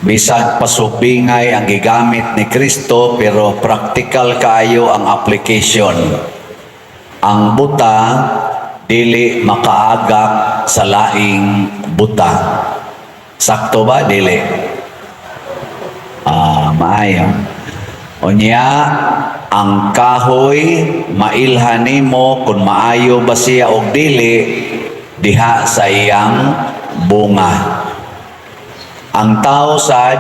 Bisag pasubingay ang gigamit ni Kristo, pero practical kaayo ang application. Ang buta dili makaagak sa laing buta. Sakto ba dili? Ah, maayo. Unya, ang kahoy mailhan nimo kung maayo ba siya og dili diha sa iyang bunga. Ang tao sad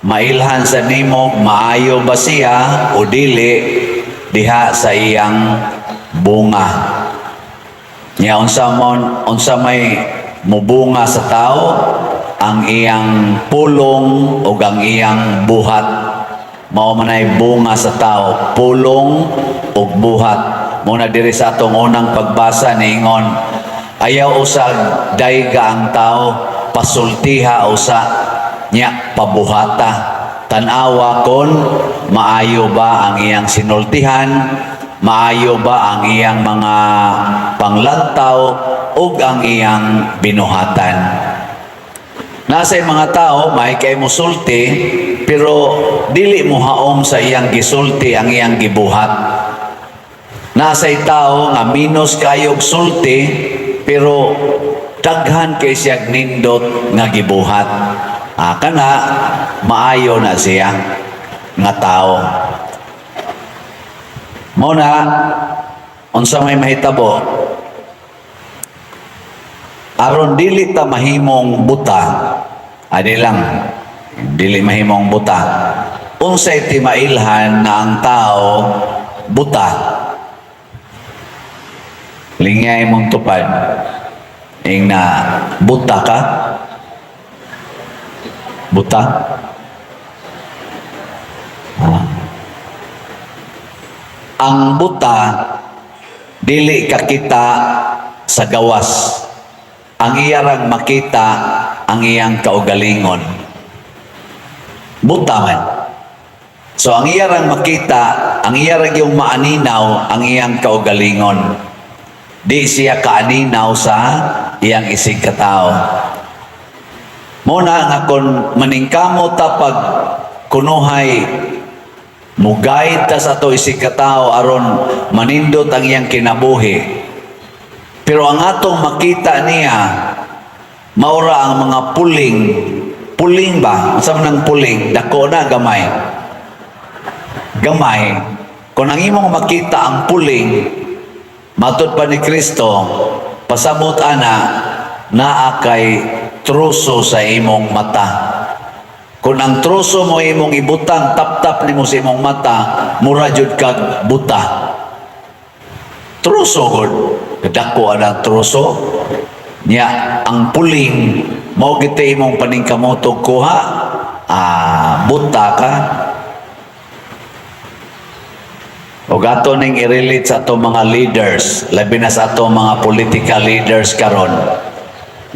mailhan sa nimo maayo ba siya o dili diha sa iyang bunga. Nya unsa mon unsa may mubunga sa tao? Ang iyang pulong ug ang iyang buhat. Mao man ay bunga sa tao, pulong ug buhat. Mao na diri sa atong unang pagbasa niingon, ayaw usag dayga ang tao, pasultiha usa nya pabuhata. Tan-awa kon maayo ba ang iyang sinultihan, maayo ba ang iyang mga panglantaw ug ang iyang binuhatan. Nasa mga tao, may kay musulti, pero dili mo haom sa iyang gisulti ang iyang gibuhat. Nasa'y tao nga minus kayog sulti, pero daghan kay siyag nindot nga gibuhat. Ah, kana maayo na siya nga tao. Mao na unsa may mahitabo aron dili ta mahimong buta, adi lang dili mahimong buta. Unsay timailhan na ang tao buta? Lingay mong tupad ing na buta ka, buta. Ah. Ang buta dili kakita sa gawas. Ang iyarang makita ang iyang kaugalingon. Buta man. So ang iyarang makita, ang iyarang yung maaninaw, ang iyang kaugalingon. Di siya kaaninaw sa iyang isig katao. Muna nga kung maningkamot ta pag kunuhay mugayad ta sa ato isig katao aron manindot ang iyang kinabuhi. Pero ang atong makita niya maura ang mga puling. Puling ba? Unsa man ang puling? Dako na gamay. Gamay. Kung ang imong makita ang puling, matud pa ni Kristo, pasabot ana, naa kay truso sa imong mata. Kung ang truso mo imong ibutang, tap-tap nimo sa imong mata, mura jud kag buta. Truso gud. Dako ang truso. Nya, ang puling, mao gita imong paningkamotog kuha, ah, buta ka. O ato ning i-relate sa ato mga leaders, labi na sa ato mga political leaders karon.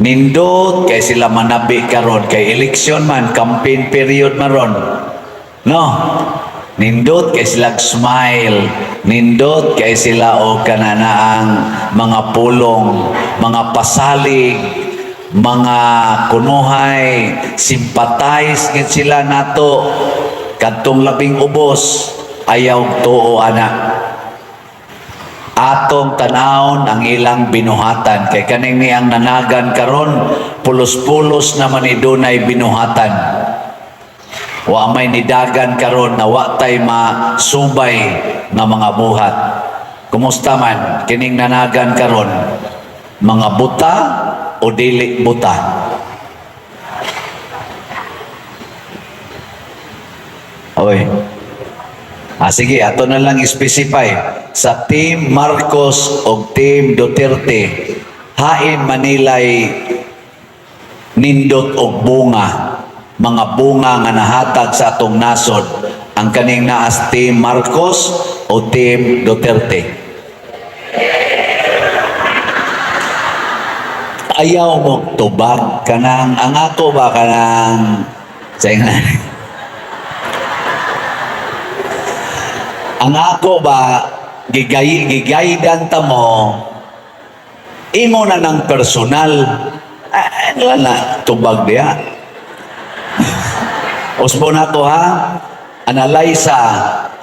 Nindot kay sila manabi karon kay eleksyon man, campaign period man ron. No? Nindot kay sila smile, nindot kay sila o kananaang mga pulong, mga pasalig, mga kunuhay, sympathize gid sila nato kadtong labing ubos ayaw tuo ana. Atong tanawon ang ilang binuhatan kay kaning niyang nanagan karon pulos-pulos naman ni dunay binuhatan. Wa may nidagan karon na wa tay masubay nga mga buhat. Kumusta man kining nanagan karon? Mga buta o dili buta? Oy. Ah, sige, ato na lang specify sa Team Marcos o Team Duterte. Hain Manilay nindot og bunga, mga bunga nga nahatag sa atong nasod, ang kaning naas Team Marcos o Team Duterte? Ayaw mo tubag kanang ang ako ba kanang sa ang ako ba gigay gigaydan ta mo imo na ng personal. Ah, wala na tubag diya. Usbon nako ha. Analaysa,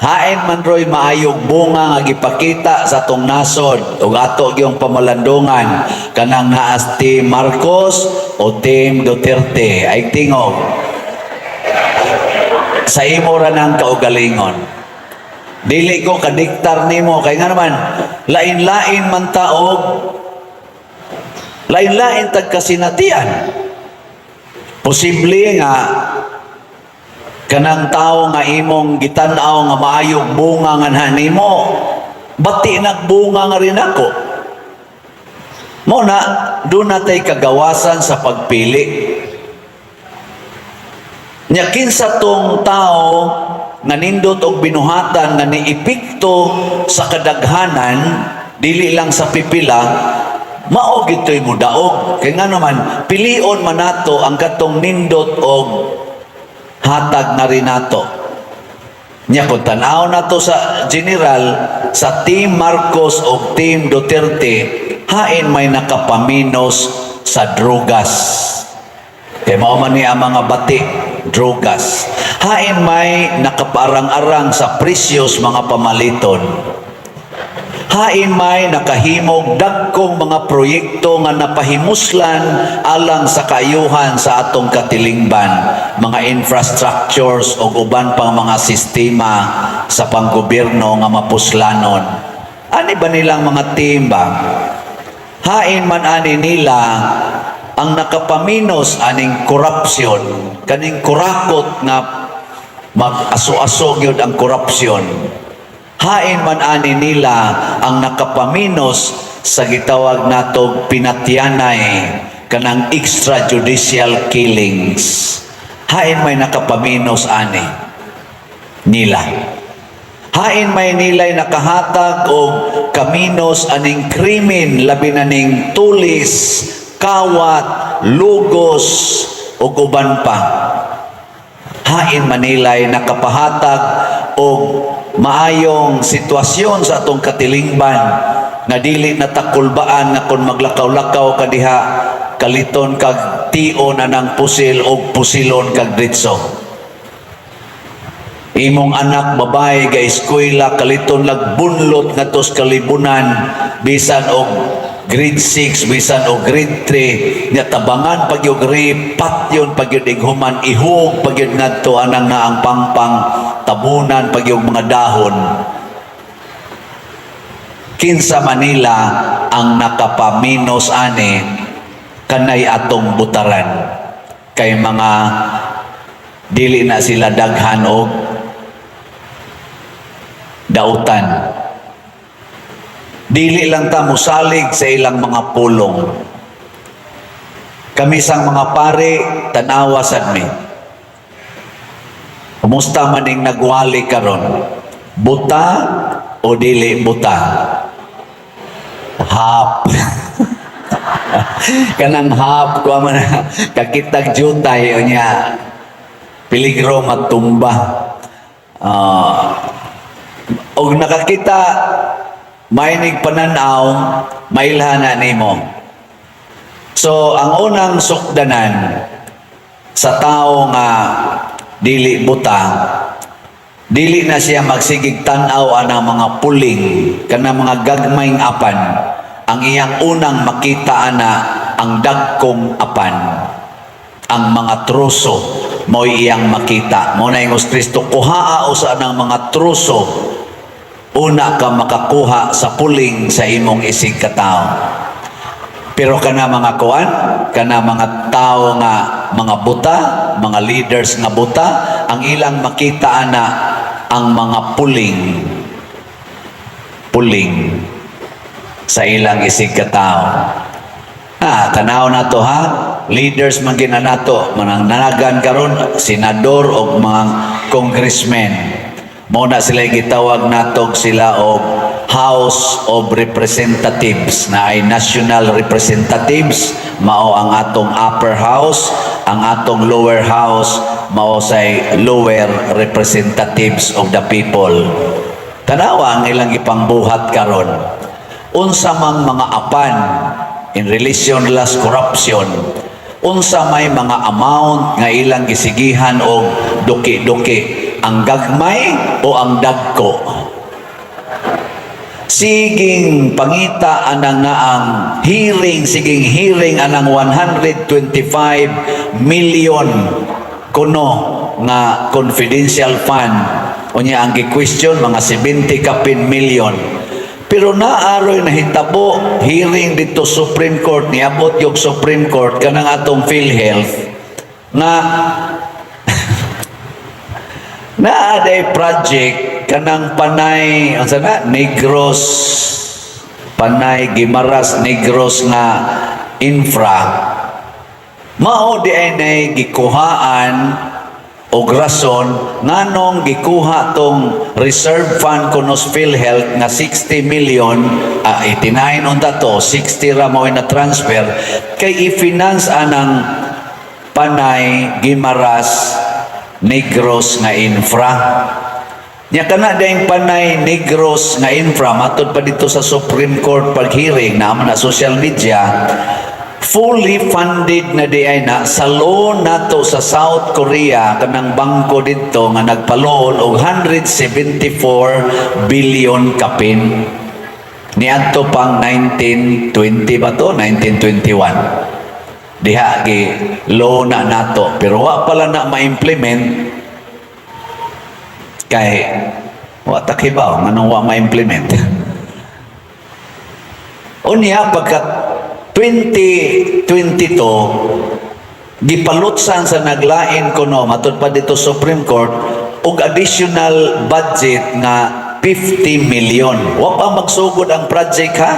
hain man roy maayog bunga nga gipakita sa atong nasod ug ato gyung pamalandungan, kanang naas Team Marcos o Team Duterte? Ay tingog. Sa imo ra nang kaugalingon. Dili ko kadiktar nimo kay nga naman lain-lain man taog, lain-lain tag kasinatian. Posible nga kanang tao nga imong gitan-aw nga maayog bunga nga nimo, bati nagbunga nga rin ako. Mo na doon natay kagawasan sa pagpili. Nya kinsa tong tao nga nindot og binuhatan nga niepekto sa kadaghanan, dili lang sa pipila, mao gito'y mudaog. Kay nga naman pilion man nato ang katong nindot og hatag na rin nato. Nya kung tanaw nato sa general, sa Team Marcos o Team Duterte, hain may nakapaminos sa drogas? Kay mao man ni ang mga bati, drogas. Hain may nakaparang-arang sa presyos mga pamaliton? Hain may nakahimog dagkong mga proyekto nga napahimuslan alang sa kaayuhan sa atong katilingban, mga infrastructures o uban pang mga sistema sa panggobyerno nga mapuslanon? Ani ba nilang mga team ba? Hain man ani nila ang nakapaminos aning korupsyon, kaning kurakot nga mag-aso-aso gyud ang korupsyon? Hain man ani nila ang nakapaminos sa gitawag natog pinatyanay, kanang extrajudicial killings? Hain may nakapaminos ani nila? Hain may nilay nakahatag og kaminos aning krimen, labi na ning tulis, kawat, lugos ug uban pa? Hain man nilay nakapahatag og maayong sitwasyon sa atong katilingban nga dili na takulbaan nga kung maglakaw-lakaw ka diha, kaliton kag tion anang pusil og pusilon kag dritso? Imong anak babae ga eskwela, kaliton lagbunlot ngadto sa kalibunan, bisan og grade 6, bisan og grade 3, nya tabangan pag yung patyon pag yun ighuman, ihug pag yun ngadto anang naang pangpang, tabunan pag yung mga dahon. Kinsa Manila ang nakapaminos ani? Kanay atong butaran kay mga dili na sila daghan og dautan. Dili lang ta musalig sa ilang mga pulong. Kami sang mga pare, tanawa sad mi. Kumusta man ning nagwali karon? Buta o dili buta? Hap. Kanang hap ko man kakitag jutay, unya peligro matumba. Og nakakita mainig pananaw, mailhan na nimo. So ang unang sukdanan sa tao nga dili buta, dili na siya magsigig tan-aw anang mga puling, kanang mga gagmayng apan. Ang iyang unang makita ana ang dagkong apan, ang mga troso mo'y iyang makita. Mo na ingos Kristo, kuhaa usa ng mga troso, una ka makakuha sa puling sa imong isig katao. Pero kana mga kuan, kana mga tao nga mga buta, mga leaders nga buta, ang ilang makita ana ang mga puling. Puling sa ilang isig katao. Ah, tanaw na to ha. Leaders man gina nato, manang nanagan karon senador o mga congressmen. Mo na sila gitawag natog sila og House of Representatives na ay national representatives, mao ang atong upper house, ang atong lower house mao say lower representatives of the people. Tanawa ang ilang ipangbuhat karon. Unsa mang mga apan in relation las corruption? Unsa may mga amount nga ilang gisigihan og duki-duki, ang gagmay o ang dagko? Siging pangita anang naang hearing, siging hearing anang 125 million kuno nga confidential fund. Unya ang gi-question mga 70 kapin million. Pero naaroy nahitabo hearing dito Supreme Court, niabot yung Supreme Court kanang atong PhilHealth nga naa day project kanang Panay, unsa na, Negros, Panay Guimaras Negros nga infra. Mao di ay nay gikuhaan og rason nganong gikuha tong reserve fund kuno sa PhilHealth nga 60 million, 89 unta to, 60 ra mao na transfer kay i-finance anang Panay Guimaras Negros nga infra. Nya kana dayong Panay Negros nga infra, matud pa dito sa Supreme Court pag-hearing na na social media, fully funded na di ay na sa loan nato sa South Korea, kanang bangko didto nga nagpa-loan og 174 billion kapin niadto pang 1920 ba to, 1921 diha gi loan na nato, pero wa pala na ma-implement kay wa ta kibaw nganong wa ma-implement. Unya pagka 2022, gipalutsan sa naglain kuno, matud pa dito Supreme Court, og additional budget nga 50 million. Wa pa magsugod ang project ha,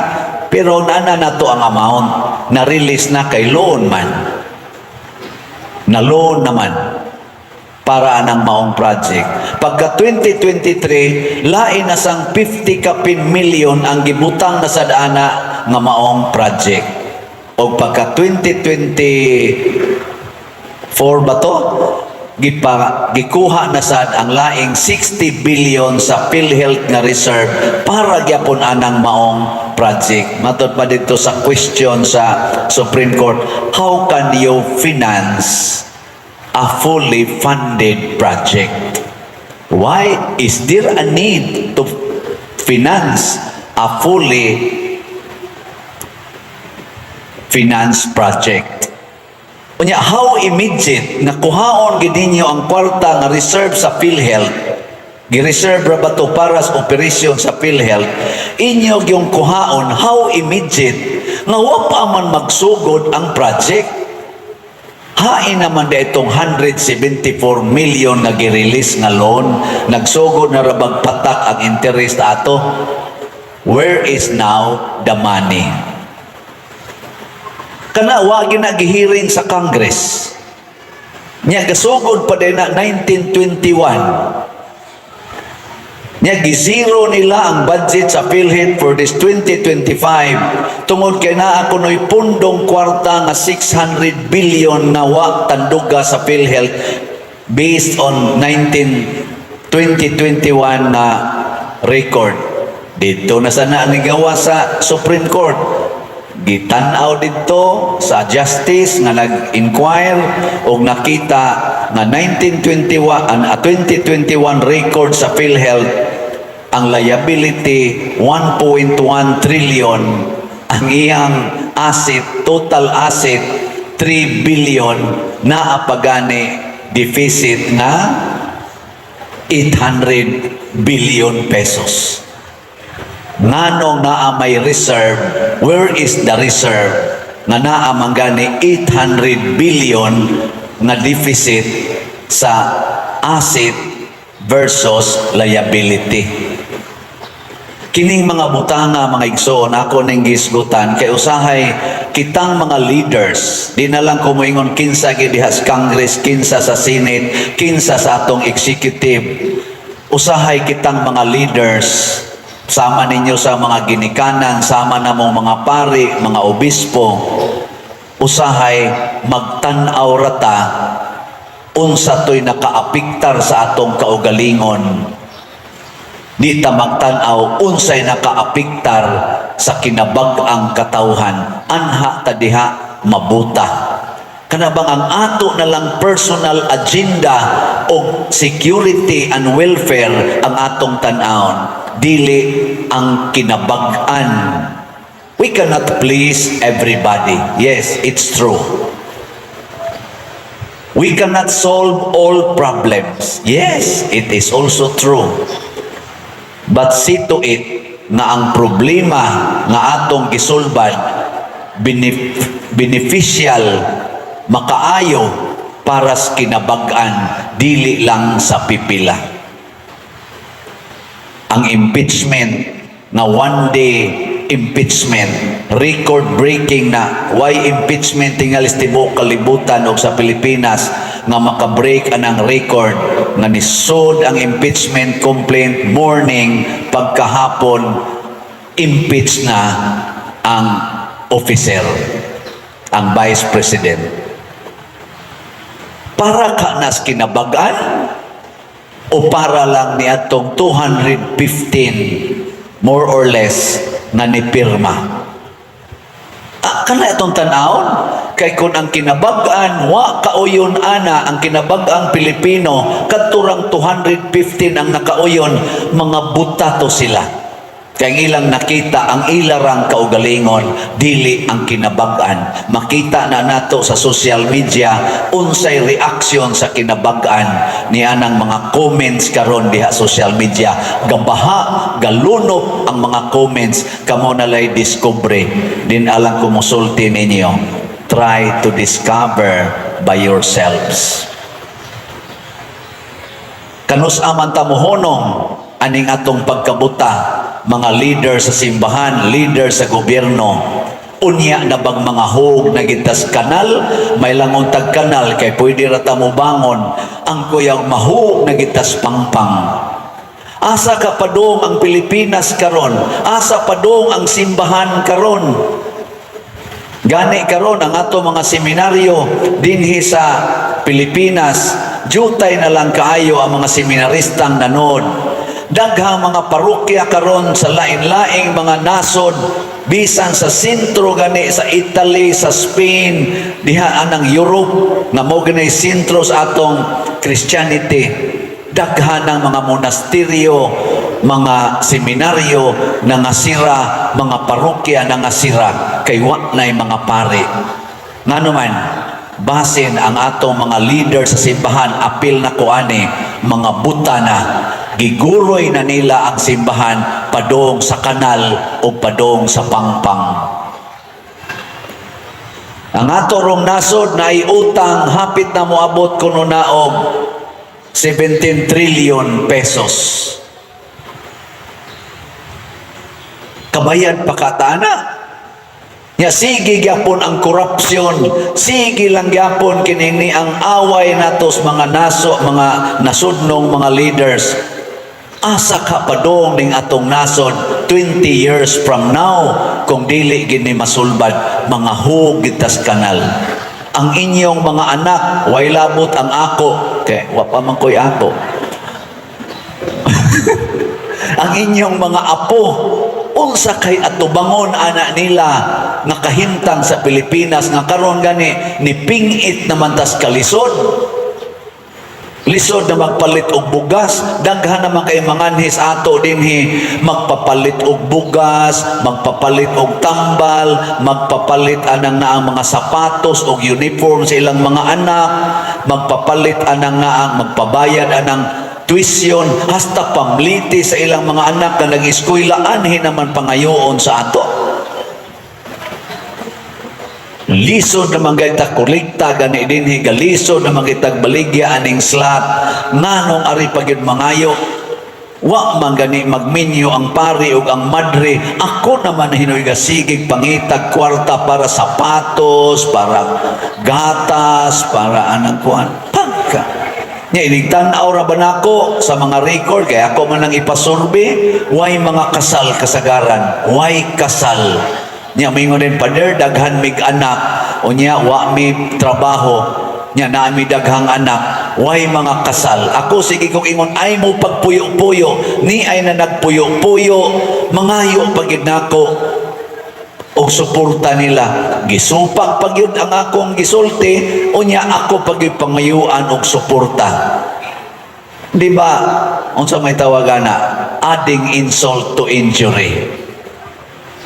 pero nana nato ang amount na release na kay loan man. Na loan naman para anang maong project. Pagka 2023, lain na sang 50 kapin million ang gibutang na sa dana nga maong project. O pagka 2024 ba to? Gikuha na sad ang laing 60 billion sa PhilHealth nga reserve para gyapon anang maong project. Matod pa dito sa question sa Supreme Court, how can you finance a fully funded project? Why is there a need to finance a fully finance project? Unya, how immediate nga kuhaon gid ninyo ang kwarta nga reserve sa PhilHealth? Gi-reserve ra ba to para sa operation sa PhilHealth? Inyo yung kuhaon, how immediate nga wa pa man magsugod ang project? Hain naman da itong 174 million nga gi-release nga loan, nagsugod na ra bag patak ang interest ato. Where is now the money? Kana wa na gihearing sa Congress. Nya gasugod pa din na 1921. Nya gi-zero nila ang budget sa PhilHealth for this 2025 tungod kay naa kuno'y pundong kwarta nga 600 billion na wa tanduga sa PhilHealth based on 19 2021 na record. Dito na sana ang gigawa sa Supreme Court. Gitan-aw didto sa justice nga nag-inquire og nakita nga 1921 ang 2021 record sa PhilHealth, ang liability 1.1 trillion, ang iyang asset, total asset 3 billion, naa pa gani deficit nga 800 billion pesos. Nganong naa may reserve? Where is the reserve nga naa man gani 800 billion nga deficit sa asset versus liability? Kining mga butanga, mga igsoon, ako ning gisgutan kay usahay kitang mga leaders, di na lang ko moingon kinsa gid diha sa Congress, kinsa sa Senate, kinsa sa atong executive. Usahay kitang mga leaders, sama ninyo sa mga ginikanan, sama namong mga pari, mga obispo, usahay magtan-aw rata unsa to'y nakaapiktar sa atong kaugalingon. Di ta magtan-aw unsay nakaapiktar sa kinabag-ang katawhan. Anha ta diha mabuta. Kana bang ang ato na lang personal agenda o security and welfare ang atong tan-awon, dili ang kinabag-an. We cannot please everybody. Yes, it's true. We cannot solve all problems. Yes, it is also true. But see to it nga ang problema nga atong gisulbad beneficial, makaayo para sa kinabag-an, dili lang sa pipila. Ang impeachment nga one day impeachment, record breaking na why impeachment tingali sa tibuok kalibutan og sa Pilipinas nga maka-break anang record nga nisod ang impeachment complaint morning, pagkahapon impeach na ang officer, ang vice president. Para ka nas kinabag-an o para lang ni atong 215 more or less nga nipirma? Ah, kana itong tan-awon, kay kung ang kinabag-an wa kauyon ana ang kinabag-ang Pilipino, kadturang 215 ang nakauyon, mga buta to sila. Kay ang ilang nakita ang ilarang kaugalingon, dili ang kinabag-an. Makita na nato sa social media unsay reaksyon sa kinabag-an ni anang mga comments karon diha social media. Gabaha, galunop ang mga comments. Kamo na lay discover din alang ko musulti ninyo. Try to discover by yourselves. Kanus-a man ta mohunong aning atong pagkabuta, mga leader sa simbahan, leader sa gobyerno? Unya na bang mga hog na gitas kanal, may langon tag kanal kay pwede ra ta mo bangon ang kuyang mahug na gitas pangpang. Asa ka padung ang Pilipinas karon? Asa padung ang simbahan karon? Gani karon ang ato mga seminaryo dinhi sa Pilipinas, jutay na lang kaayo ang mga seminaristang nanood. Daghang mga parokya karon sa lain-laing mga nasod, bisan sa sentro gani sa Italy, sa Spain, diha anang Europe nga mao gani sentro sa atong Christianity. Daghan ng mga monasteryo, mga seminaryo na nga sira, mga parokya na nga sira kay wa na'y mga pari. Ngano man, basin ang atong mga leader sa simbahan, apil na ko ani, mga buta na, giguroy na nila ang simbahan padong sa kanal o padong sa pangpang. Ang ato rong nasod na utang hapit na moabot kuno na og 17 trillion pesos. Kabayad pa katana. Nya sige gyapon ang korupsyon, sige lang gyapon kini ni ang away natos mga naso, mga nasudnong mga leaders. Asa ka padong ning atong nasod 20 years from now kung dili gini masulbad? Mga hug gitas kanal. Ang inyong mga anak, way labot ang ako, kay wa pa man ko'y ako. Ang inyong mga apo, unsa kay atubangon ana nila nga kahimtang sa Pilipinas nga karon gani ni pingit naman tas kalisod? Lisod na magpalit og bugas. Daghan naman kay manganhis ato dinhi, magpapalit og bugas, magpapalit og tambal, magpapalit anang na ang mga sapatos og uniform sa ilang mga anak, magpapalit anang na ang magpabayad anang tuition, hasta pamliti sa ilang mga anak na nag-eskwela. Anhi naman pangayoon sa ato. Lisod naman kita kolekta gani dinhi, galisod naman kitag baligya aning slot. Nganong ari pa gyud mangayo? Wa man gani magminyo ang pari ug ang madre. Ako naman hinoy gasigig pangitag kwarta para sapatos, para gatas, para anang kuan. Pagka nya inig tan-aw ra ba nako sa mga record, kay ako man ang ipasurvey, way mga kasal kasagaran, way kasal. Nya mingon din, "Pader, daghan mig anak." Unya wa mi trabaho. Nya naa mi daghang anak, way mga kasal. Ako sige kong ingon ay mo pagpuyo-puyo ni ay na nagpuyo-puyo, mangayo pagid nako. Og suporta nila. Gisupak pa gyud ang akong gisulti, unya ako pa gyud pangayuan og suporta. Di ba, unsa may tawagana? Adding insult to injury.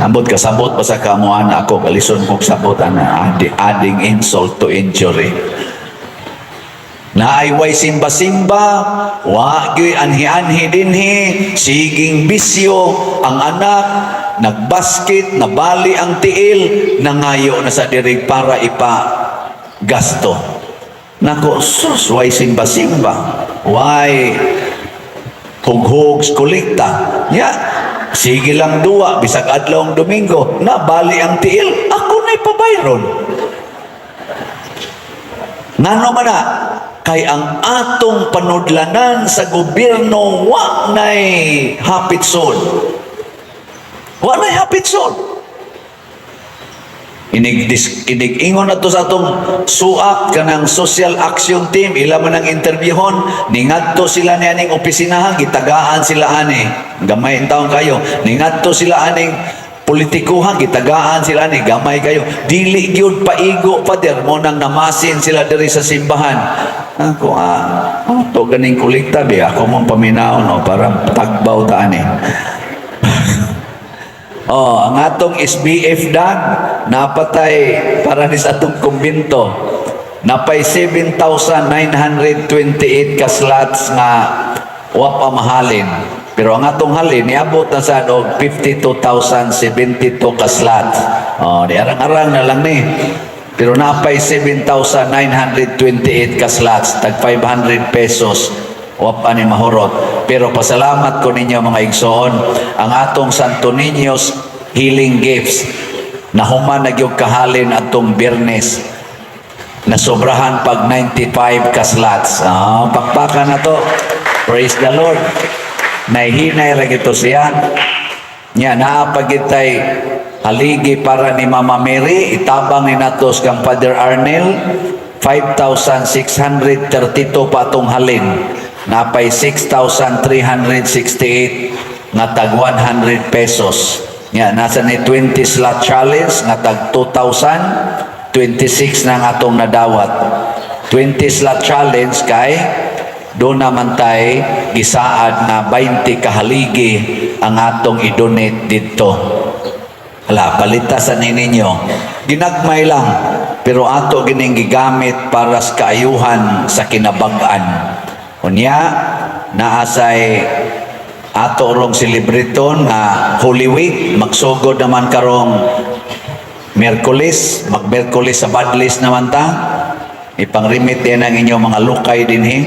Ambot kasabot pa sa kamuan ako, kalison kong sabot ana, adding insult to injury. Naay way simba-simba, wa gyud anhi-anhi dinhi, siging bisyo ang anak, nagbasket, nabali ang tiil, nangayo na sa diri para ipa gasto. Nako, sus, way simba-simba, way hughog kolekta. Ya, sige lang duwa, bisag adlawng Domingo, nabali ang tiil, ako na'y pabayron. Ngano man na, kay ang atong panudlanan sa gobyerno wa nay hapit sod. Wa nay hapit sod. Inig ingon na to sa atong suak kanang social action team, ila man ang interviewon, ningadto sila ni aning opisinahan, gitagaan sila ani. Gamay ang taon kayo. Ningadto sila aning politikuhan, gitagaan sila ani, gamay kayo. Dili gyud paigo, Father, mo nang namasin sila diri sa simbahan. Ako, oh, to ganing kolekta bi ako mong paminaw, no, para tagbaw ta ani. Oh, ang atong SBF dag napatay para ni sa atong kumbinto. Napay 7,928 ka slots nga wa pa mahalin. Pero ang atong halin niabot na sa og 52,072 ka slots. Oh, di arang-arang na lang ni. Pero napay 7,928 ka slots, tag 500 pesos wa pa ni mahurot. Pero pasalamat ko ninyo, mga igsoon, ang atong Santo Niño's Healing Gifts nahuman na gyud kahalin atong Biyernes, nasobrahan pag 95 ka slots. Ah, pakpakan na to. Praise the Lord. Nahihinay ra gito siya. Nya naa pa gitay haligi para ni Mama Mary, itabang ni natos kang Father Arnel, 5,632 pa atong halin. Napay 6,368 nga tag 100 pesos. Nya nasa ni 20 slot challenge nga tag 2,026 na ang atong nadawat. 20 slot challenge kay doon naman tay gisaad na 20 kahaligi ang atong i-donate dito. Hala, palitasan ni ninyo. Ginagmay lang, pero ato gining gigamit para sa kaayuhan sa kinabag-an. Unya, naasay ato rong selebraton nga Holy Week, magsugod naman karong Miyerkules, mag-Miyerkules sa Badlis naman ta. Ipang-remit din ang inyong mga lukay dinhi.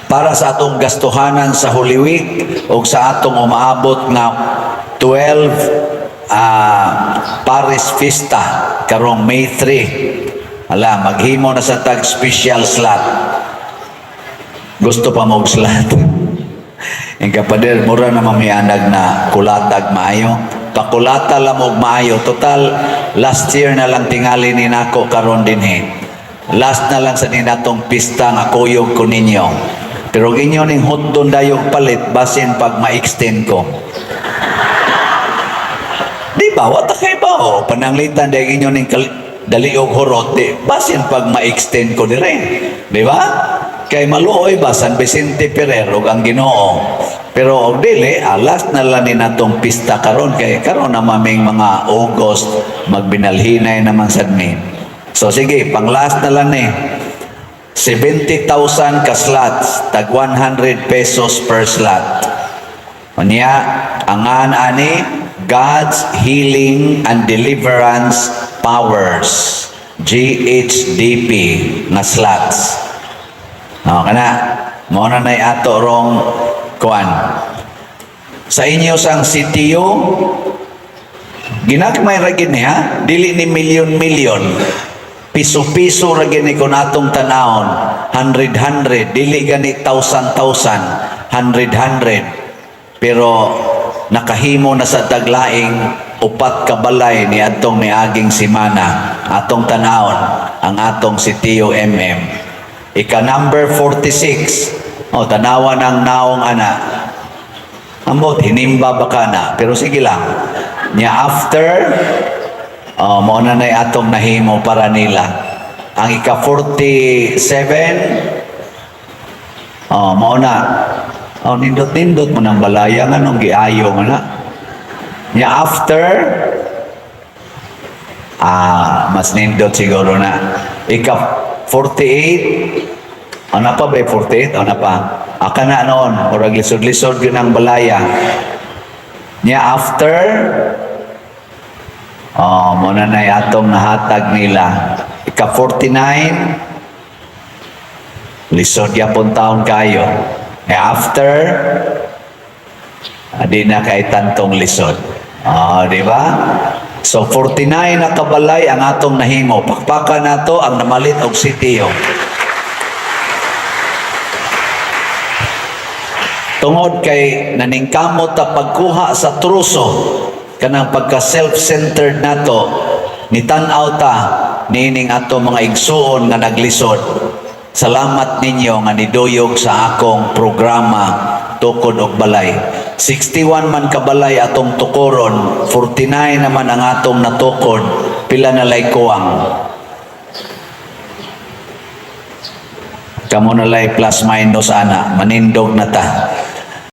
Para sa atong gastuhanan sa Holy Week o sa atong umaabot nga 12 Paris Fiesta karong May 3. Hala, maghimo na sa tag special slot. Gusto pa mo og slot? Ang kapader, mura na mamianag na kulatag maayo. Pakulata lang og maayo. Total, last year na lang tingali ni nako karon dinhi. Last na lang sa ninatong pista nga kuyog ko ninyo. Pero inyo ning hotdon dayog palit basin pag ma-extend ko. Di ba? Wata kay ba? O, pananglitan dahil inyo ning daliog hurot, di, basin pag ma-extend ko dire. Di ba? Kay maluoy ba San Vicente Ferrer ug ang Ginoo. Pero og dili, alas na lang ni natong pista karon kay karon na maming mga August magbinalhinay naman sad mi. So sige, pang last na lang ni. 70,000 ka slots, tag 100 pesos per slot. Unya, angan ani God's Healing and Deliverance Powers, GHDP nga slots. O, kana mao na nay ato rong kuan. Sa inyo sang sitio, ginagmay ra gid ni ha, dili ni milyon-milyon. Piso-piso ra gid ni kun atong tanawon, hundred hundred, dili gani thousand thousand, hundred hundred. Pero nakahimo na sa taglaing upat ka balay ni atong niaging simana, atong tanawon ang atong sitio MM. Ika number 46. O, tanawan ang naong ana. Ambot, hinimba ba ka na? Pero sige lang. Nya after, oh, mao na na'y atong nahimo para nila. Ang ika-47, oh, mao na. Oh, nindot-nindot mo ng balaya nga nung giayo nga na. Nya after, ah, mas nindot siguro na. Ika 48, ano pa ba 48? Ano pa? Aka na noon, murag lisod-lisod yun ang balaya. Nya after, oh, mao na na'y atong nahatag nila. Ika 49, lisod yapon taon kayo. E after, adi na kay tantong lisod. Ah, di ba? So 49 na kabalay ang atong nahimo. Pakpakan nato ang namalit og sitio. Tungod kay naningkamot ta pagkuha sa truso kanang pagka self-centered nato, nitan-aw ta niining ato mga igsuon nga naglisod. Salamat ninyo nga niduyog sa akong programa tukod og balay. 61 man kabalay atong tukoron, 49 naman ang atong natukod, pila na lay kuwang? Kamo na lay plus minus ana, manindog na ta.